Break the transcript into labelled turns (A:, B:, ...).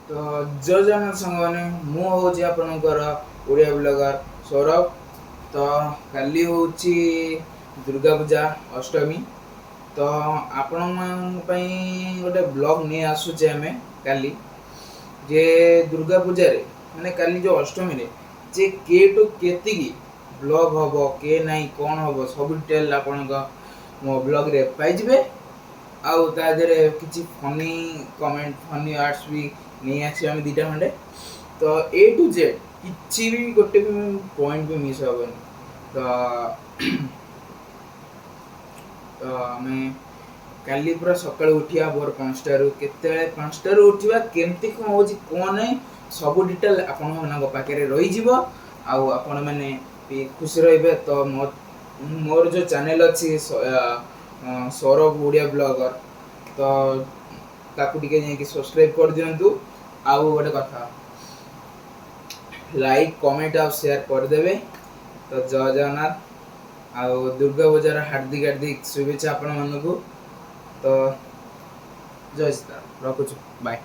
A: ତ ଜୟ ଜଗନ୍ନାଥ ସାଙ୍ଗମାନେ, ମୁଁ ହେଉଛି ଆପଣଙ୍କର ଓଡ଼ିଆ ବ୍ଲଗର ସୌରଭ। ତ କାଲି ହେଉଛି ଦୁର୍ଗା ପୂଜା ଅଷ୍ଟମୀ। ତ ଆପଣମାନଙ୍କ ପାଇଁ ଗୋଟେ ବ୍ଲଗ୍ ନେଇ ଆସୁଛେ ଆମେ କାଲି, ଯେ ଦୁର୍ଗା ପୂଜାରେ, ମାନେ କାଲି ଯେଉଁ ଅଷ୍ଟମୀରେ ଯେ କେ ଟୁ କେତିକି ବ୍ଲଗ୍ ହବ କେ ନାହିଁ, କ'ଣ ହବ, ସବୁ ଡିଟେଲ୍ ଆପଣଙ୍କ ମୋ ବ୍ଲଗ୍ରେ ପାଇଯିବେ। ଆଉ ତା ଦେହରେ କିଛି ଫନି କମେଣ୍ଟ, ଫନି ଆର୍ଟସ୍ ବି ନେଇ ଆସିବା ଆମେ ଦୁଇଟା ଖଣ୍ଡେ। ତ ଏ ଟୁ ଜେଡ୍ କିଛି ବି, ଗୋଟେ ବି ପଏଣ୍ଟ ବି ମିସ୍ ହେବନି। ତ ଆମେ କାଲି ପୁରା ସକାଳୁ ଉଠିବା ଭୋର 5ଟାରୁ। କେତେବେଳେ 5ଟାରୁ ଉଠିବା, କେମିତି କ'ଣ ହେଉଛି କ'ଣ ନାହିଁ, ସବୁ ଡିଟେଲ୍ ଆପଣମାନଙ୍କ ପାଖରେ ରହିଯିବ ଆଉ ଆପଣମାନେ ବି ଖୁସି ରହିବେ। ତ ମୋର ଯେଉଁ ଚ୍ୟାନେଲ୍ ଅଛି ସୌରଭ ଓଡ଼ିଆ ବ୍ଲଗର, ତ ତାକୁ ଟିକେ ଯାଇକି ସବସ୍କ୍ରାଇବ୍ କରିଦିଅନ୍ତୁ। ଆଉ ଗୋଟେ କଥା, ଲାଇକ୍, କମେଣ୍ଟ ଆଉ ସେୟାର କରିଦେବେ। ତ ଜୟ ଜଗନ୍ନାଥ ଆଉ ଦୁର୍ଗା ପୂଜାର ହାର୍ଦ୍ଦିକ ହାର୍ଦ୍ଦିକ ଶୁଭେଚ୍ଛା ଆପଣମାନଙ୍କୁ। ତ ଜୟ ସୀତା, ରଖୁଛୁ, ବାଏ।